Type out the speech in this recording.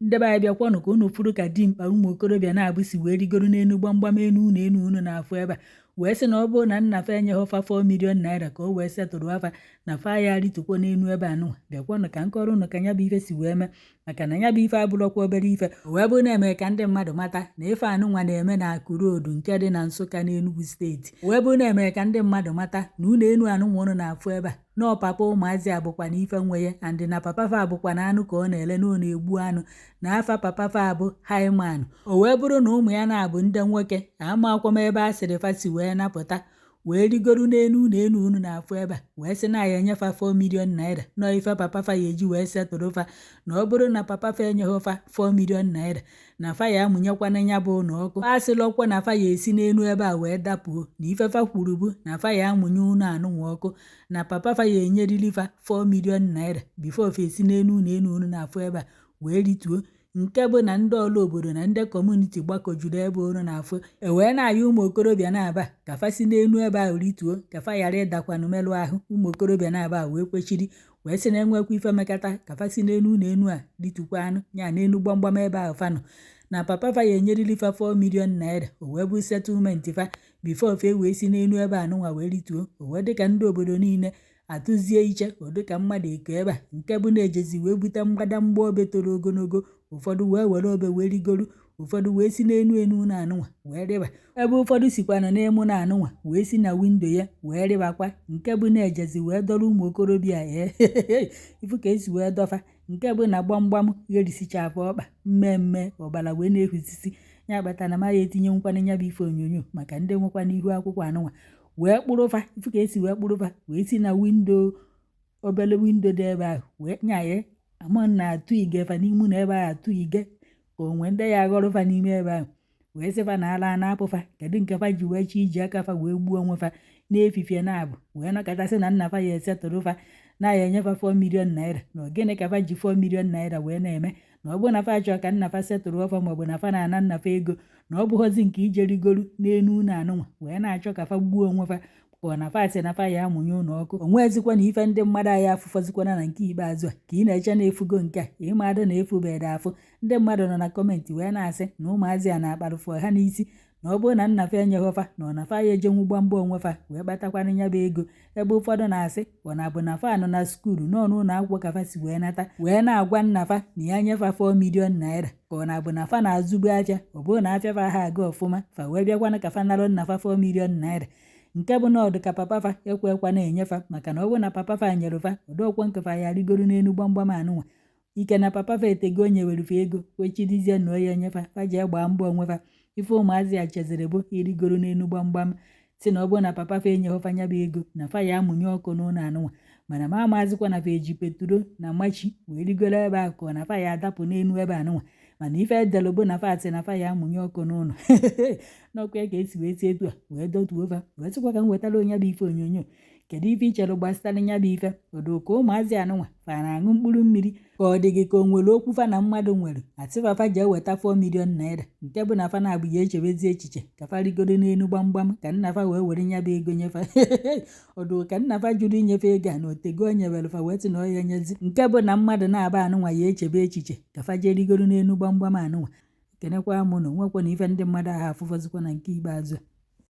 Ndị be anyị, bịakwanụ ka unu furu ka dimkpa ụmụ okorobịa na-abụ si wee rigoro n'elu gbamgbam enu unu enu unu na-afụ ebe a, wee sị na ọ bụrụ na nna fa enyeghị fa 4 million naira ka o wee setụrụ afa na fa ya ritukwo n'elu ebe anụnwa. Bịakwanụ ka nkọrọ unu ka ya bụ ife si wee mee, maka na ya bụ ife abụrọkwa obere ife. O wee bụrụ na-eme ka ndị mmadụ mata na ife anụnwa na-eme na Akụ Road nke dị na Nsụka n'Enugu Steeti. O wee bụrụ na-eme ka ndị mmadụ mata na unu enu anụnwa unu na-afụ ebe a, nọọ papa ụmụazị a bụkwa na ife nwe ya, and na papa fa bụkwa na anụ ka ọ na-ele, na ọ na-egbu anụ, na afa papa fa bụ Hyman. O wee bụrụ na ụmụ ya na-abụ ndị nwoke amakwa m ebe a sịrị fa si wee napụta, wee rigoro n'elu unu enu unu na-afụ ebe a, wee sị na ya enyefa 4 million naira, nọọ ife papa fa ya eji wee setụrụ fa, na ọ bụrụ na papa fa enyeghị fa 4 million naira, na fa ya amụnyekwana ya bụ ụlọ ọkụ. Fa asịlọkwa na fa ya esi n'elu ebe a wee dapụo, na ife fa kwuru bụ na fa ya amụnye ụlọ anụnwa ọkụ, na papa fa ya enyerili fa 4 million naira before fa esi n'elu ụlọ enu unu na-afụ ebe a wee rituo. Nke bụ na ndị ọrụ obodo na ndị community gbakọjuru ebe unu na-afụ, e wee na-ayọ ụmụ okorobịa na-aba ka fa si n'elu ebe ahụ rituo, ka fa ghara ịdakwanụ merụ ahụ. Ụmụ okorobịa na-aba wee kwechiri, wee sị na enwekwa ife mekata, ka fa si n'elu ụlọ enu a ritukwa anụ ya n'elu gbamgbam ebe ahụ fa nọ, na papa fa ya enyerili fa 4 million naira, o wee bụ settlement fa before fa wee si n'elu ebe anụnwa wee rituo. O wee dịka ndị obodo niile atụzie iche, ọ dịka mmadụ eko ebe a, nke bụ na-ejezi wee bute mgbadamgba obe toro ogologo. Ụfọdụ wee were obe wee rigoro, ụfọdụ wee si n'enu enu ụlọ anụnwa wee rịba, ebe ụfọdụ sikwanụ n'ịmụ na anụnwa wee si na window ya wee rịbakwa. Nke bụ na-ejezi wee dọrọ ụmụ okorobịa ee ifu ka esi wee dọfa, nke bụ na gbamgbam gherisichapụ ọkpa mmemme, ọbara wee na-ehusisi ya kpata na ma ya etinye nkwanụ ya bụ ife onyonyo maka ndị nwekwa n'ihu akwụkwọ anụnwa, wee kpụrụfa ifu ka esi wee kpụrụfa, wee si na window, obere window dị ebe ahụ, wee nya ya ama na atụ ige fa n'ime na ebe ahụ atụ ige ka onwe ndị ya aghọrọfa n'ime ebe ahụ, wee sị fa na ala na-apụfa. Kedu nke fa ji wee chi iji aka fa wee gbuo onwe fa n'efifie na-abụ, wee nọkọtasị na nna fa ya esetụrụ fa, na ya enyefa 4 million naira? Na ogene ka fa ji 4 million naira wee na-eme? Na ọ bụrụ na fa chọọ ka nna fa setụrụ ọfa, maọbụ na fa na-ana nna fa ego, na ọ bụghọzi nke ije rigoro n'elu ụlọ anụnwa wee na-achọ ka fa gbuo onwe fa, pụọ na fa sị na fa ya amụnye ụlọ ọkụ. O nweezikwa na ife ndị mmadụ anyị afụfọzikwana na nke ikpeazụ a ka ị na-eche na-efugo nke a, ịmadụ na efubede afụ. Ndị mmadụ nọ na comment wee na-asị na ụmụazị a na-akparụfụ ha n'isi, na ọ bụrụ na nna fa enyeghị fa, na ọ na fa ya ejenwu gbamba onwe fa wee kpatakwana ya bụ ego, ebe ụfọdụ na-asị ọ na-abụ na fa nọ na school, nọ n'ụlọ akwụkwọ ka fa si wee nata, wee na-agwa nna fa na ya nyefa 4 million naira, ka ọ na-abụ na fa na-azụbu afịa, ọ bụrụ na afịa fa ha aga ọfụma, fa wee bịakwana ka fa narụ nna fa 4 million naira. Nke bụ na ọdụ ka papa fa ekwekwa na-enyefa, maka na ọ bụrụ na papa fa nyere fa, ọdọkwa nke fa ya rigoro n'elu gbamgbam anụnwa. Ike na papa fa etego o nyewere fa ego, kwechidizie na onye enyefa, fa jee gbaa mbọ onwe fa. Ife ụmụazị a cheziri bụ irigoro n'elu gbamgbam, si na ọ bụrụ na papa fa enyeghị fa nya bụ ego, na fa ya amụnye ọkụ n'ụlọ anụnwa. Mana ma amazịkwa na fa eji petrol na machi wee rigoro ebe ahụ, ka ọ na fa ya adapụ n'elu ebe anụnwa. Mana ife edelu bụ na fa sị na fa ya amụnye ọkụ n'ụlọ n'ọkụ ya ka esi wee si etu a wee dọtuo fa, wee sịkwa ka m wetara onye bụ ife onyonyo. Kedu ife i chere gbasara nya bụ ife? Ọdụ ka ụmụazị anụnwa fa na-aṅụ mkpụrụ mmiri, ka ọ dị gị ka o nwere okwu fa na mmadụ nwere, asị fa fa jee weta 4 million naira, nke bụ na fa na-abụ ya echebezi echiche ka fa rigoro n'elu gbamgbam ka nna fa wee were nya bụ ego nyefa? Ọdụ ka nna fa jụrụ inyefe ego a, na otego o nyewere fa, wee sị na ọ ya enyezi, nke bụ na mmadụ na-aba anụnwa ya echebe echiche ka fa jee rigoro n'elu gbamgbam anụnwa. Kenekwa mụ na onwekwa na ife ndị mmadụ ahụ afụfọzikwa na nke ikpeazụ a.